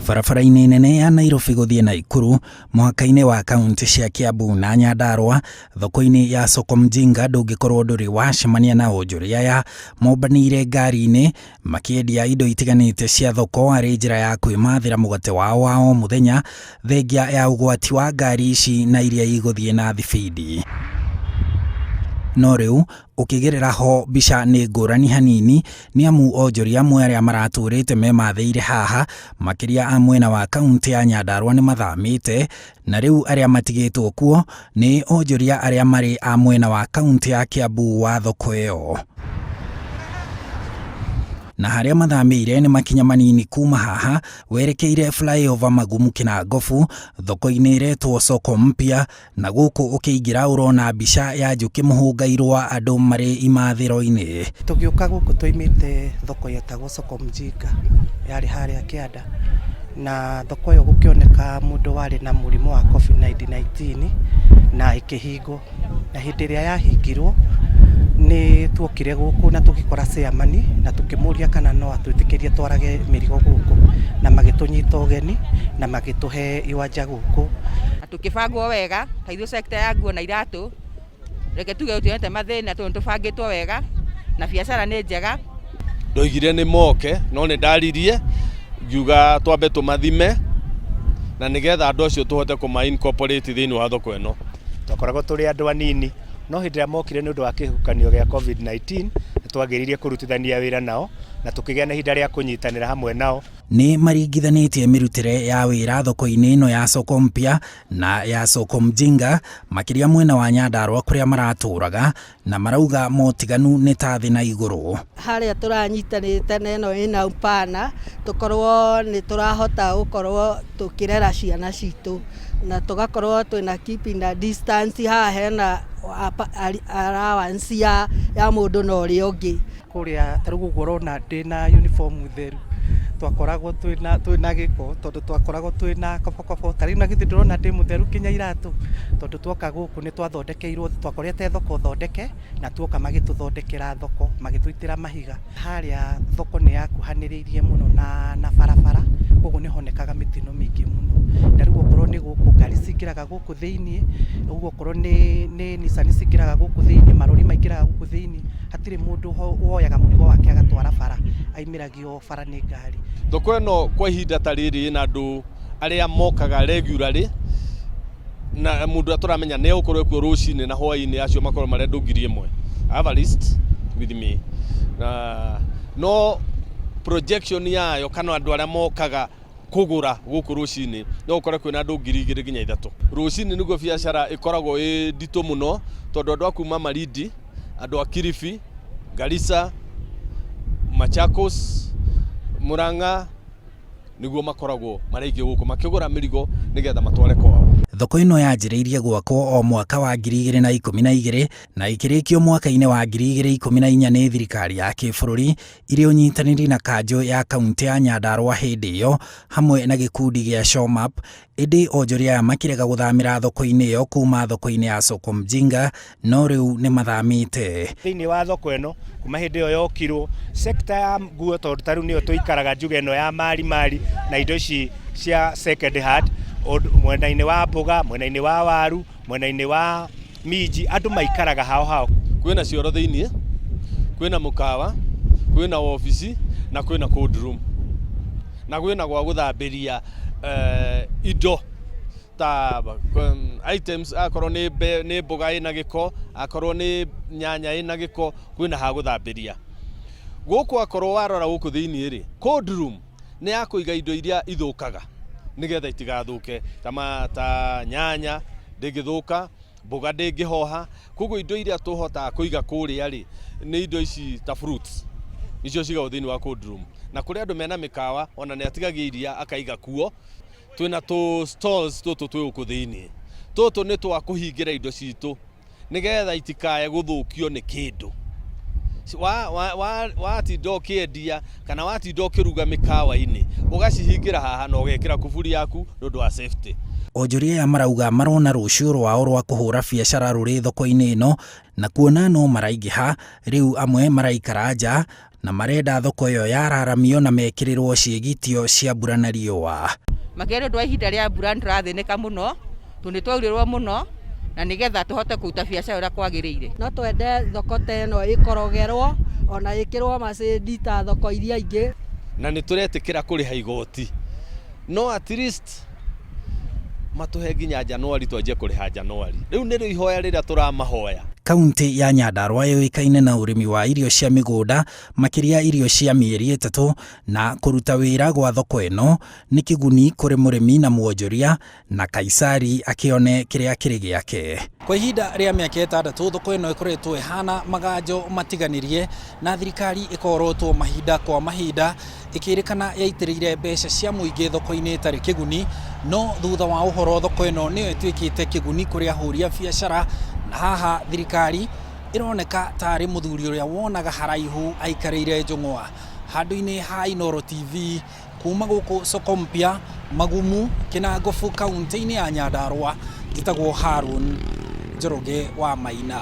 Barabara-inĩ nene ya Nairobi gũthiĩ Naikuru, mũhaka-inĩ wa kaunti cia Kiambu na Nyandarua, thoko-inĩ ya Soko Mjinga ndũngĩkorwo ndũrĩ wacemania na onjoria aya mombanĩire ngari-inĩ makĩendia indo itiganĩte cia thoko arĩ njĩra ya kwĩmathĩra mũgate wao wa o mũthenya, thengia ya ũgwati wa ngari ici na iria igũthiĩ na thibindi. No rĩu ũkĩgerera ho mbica nĩ ngũrani hanini nĩ amu onjoria amwe arĩa maratũrĩte memathĩire haha makĩria a mwena wa kaunti ya Nyandarua nĩ mathamĩte na rĩu arĩa matigĩtwo kuo nĩ onjoria arĩa marĩ a mwena wa kaunti ya Kiambu wa thoko ĩyo. Na harĩa mathamĩire nĩ makinya manini kuma haha werekeire flyover Magumu Kĩnangobu thoko-inĩ ĩretwo Soko Mpya na gũkũ ũkĩingĩra ũrona mbica ya njũkĩ mũhũnga-irũa andũ marĩ imathĩro-inĩ. Tũgĩũka gũkũ twaimĩte thoko yetagwo Soko Mjinga yarĩ harĩa kĩanda na thoko ĩyo gũkĩoneka mũndũ warĩ na mũrimũ wa Covid-19 na ĩkĩhingwo, na hĩndĩ ĩrĩa yahingirwo nĩ tuokire gũkũ na tũgĩkora chairman na tũkĩmũria kana no atwĩtĩkĩrie twarage mĩrigo gũkũ na magĩtũnyita ũgeni na magĩtũhe iwanja gũkũ. Na tũkĩbangwo wega ta ithuĩ sector ya nguo na iratũ, reke tuge tũtionete mathĩna tondũ nĩ tũbangĩtwo wega na biacara nĩ njega. Ndoigire nĩ moke no nĩ ndaririe ngiuga twambe tũmathime na nĩgetha andũ acio tũhote kũma incorporate thĩinĩ wa thoko ĩno. Twakoragwo tũrĩ andũ anini no hĩndĩ ĩrĩa mokire nĩ ũndũ wa kĩhuhũkanio gĩa Covid-19 nĩ twagĩrĩire kũrutithania wĩra nao na tũkĩgĩa na ihinda rĩa kũnyitanĩra hamwe nao. Nĩ maringithanĩtie mĩrutĩre ya wĩra thoko-inĩ ĩno ya Soko Mpya na ya Soko Mjinga makĩria mwena wa Nyandarua kũrĩa maratũraga na marauga motiganu nĩ ta thĩ na igũrũ. Harĩa tũranyitanĩte na ĩno ĩna upana tũkorwo nĩ tũrahota gũkorwo tũkĩrera ciana citũ na tũgakorwo twĩna keeping a distance, haha hena allowance ya mũndũ na ũrĩa ũngĩ. Kũrĩa ta rĩu ũguo ũrona ndĩna uniform theru twakoragwo twĩna gĩko tondũ twakoragwo twĩna kobokobo, ta rĩu na githĩ ndũrona ndĩ mũtheru nginya iratũ, tondũ tuoka gũkũ nĩ twathondekeirwo, twakorete thoko thondeke na tuoka magĩtũthondekera thoko magĩtũitĩra mahiga. Harĩa thoko nĩ yakuhanĩrĩirie mũno na barabara koguo nĩ honekaga mĩtino mĩingĩ mũno, na rĩu okorwo nĩ gũkũ ngari cingĩraga gũkũ thĩiniĩ, ũguo okorwo nĩ Nissan cingĩraga gũkũ thĩiniĩ, marori maingĩraga gũkũ thĩiniĩ, hatirĩ mũndũ woyaga mũrigo wake agatwara bara, aimĩragio bara nĩ ngari. Thoko ĩno kwa ihinda ta rĩrĩ ĩna andũ arĩa mokaga regularly na mũndũ ũrĩa tũramenya nĩ egũkorwo ekuo rũcinĩ na hwainĩ acio makorwo marĩ andũ 1000. I have a list with me. Na no projection yayo kana andũ arĩa mokaga kũgũra gũkũ rũcinĩ no ũkore kwĩna andũ 2000 nginya 3. Rũcinĩ nĩguo biacara ĩkoragwo ĩ nditũ mũno tondũ andũ a kuma Malindi, andũ a Kilifi, Garissa, Machakos, Murang'a nĩguo makoragwo marĩ aingĩ gũkũ makĩgũra mĩrigo nĩgetha matware kwao. Thoko ĩno yanjĩrĩirie gwakwo o mwaka wa 2012 na ĩkĩrĩkio mwaka-inĩ wa 2014 nĩ thirikari ya kĩbũrũri irĩ ũnyitanĩri na kanjũ ya kaunti ya Nyandarua hĩndĩ ĩyo hamwe na gĩkundi gĩa Shomap, ĩndĩ onjoria aya makĩrega gũthamĩra thoko-inĩ ĩyo kuma thoko-inĩ ya Soko Mjinga no rĩu nĩ mathamĩte. Thĩinĩ wa thoko ĩno kuma hĩndĩ ĩyo yokirwo sector ya nguo tondũ ta rĩu nĩyo tũikaraga njuge ĩno ya mari mari na indo ici cia second hand, mwena-inĩ wa mboga, mwena-inĩ wa waru, mwena-inĩ wa minji, andũ maikaraga hao hao. Kwĩna cioro thĩinĩ, kwĩna mũkawa, kwĩna wabici na kwĩna cold room na kwĩna gwa gũthambĩria indo ta items akorwo nĩ mboga ĩna gĩko, akorwo nĩ nyanya ĩna gĩko, kwĩna ha gũthambĩria. Gũkũ akorwo warora gũkũ thĩinĩ rĩ, cold room nĩ ya kũiga indo iria ithũkaga nĩgetha itigathũke ta nyanya ndĩngĩthũka, mboga ndĩngĩhoha, koguo indo iria tũhotaga kũiga kũrĩa rĩ, nĩ indo ici ta fruits nĩcio cigagwo thĩinĩ wa cold room. Na kũrĩ andũ mena mĩkawa ona nĩ atigagia iria akaiga kuo. Twĩna tũ stalls tũtũ twĩ gũkũ thĩinĩ, tũtũ nĩ twa kũhingĩra indo citũ nĩgetha itikae gũthũkio nĩ kĩndũ. Watinda ũkĩendia kana watinda ũkĩruga mĩkawa-inĩ ũgacihingĩra haha na ũgekĩra kuburi yaku nĩ ũndũ wa safety. Onjoria aya marauga marona rũciũ rwao rwa kũhũra biacara rũrĩ thoko-inĩ ĩno na kuona no maraingĩha, rĩu amwe maraikara nja. Na marenda thoko ĩyo yararamio na mekĩrĩrwo ciĩgitio cia mbura na riũa. Makĩria nĩ ũndũ wa ihinda rĩa mbura nĩ tũrathĩnĩka mũno, tondũ nĩ twaurĩrwo mũno na nĩgetha tũhote kũruta biacara ũrĩa kwagĩrĩire. No twende thoko ta ĩno ĩkorogerwo ona ĩkĩrwo macĩndi ta thoko iria ingĩ. Na nĩ tũretĩkĩra kũrĩha igoti, no at least matũhe nginya Januari twanjie kũrĩha Januari. Rĩu nĩrĩo ihoya rĩrĩa tũramahoya. Kauntĩ ya Nyandarua yũĩkaine na ũrĩmi wa irio cia mĩgũnda, makĩria irio cia mĩeri ĩtatũ, na kũruta wĩra gwa thoko ĩno nĩ kĩguni kũrĩ mũrĩmi na mwonjoria, na Kaisari akĩone kĩrĩa kĩrĩ gĩake. Kwa ihinda rĩa mĩaka ĩtandatũ, thoko ĩno ĩkoretwo ĩhana maganjo matiganĩrie, na thirikari ĩkorotwo mahinda kwa mahinda ĩkĩrĩkana yaitĩrĩire mbeca cia mũingĩ thoko-inĩ ĩtarĩ kĩguni, no thutha wa ũhoro thoko ĩno nĩyo ĩtuĩkĩte kĩguni kũrĩ ahũri a biacara, na haha thirikari ĩroneka tarĩ mũthuri ũrĩa wonaga haraihu aikarĩire njũng'wa. Handũ-inĩ ha Inooro TV, kuma gũkũ Soko Mpya, Magumu, Kinangofu, kaunti-inĩ ya Nyandarua, njĩtagwo Harun Njoroge wa Maina.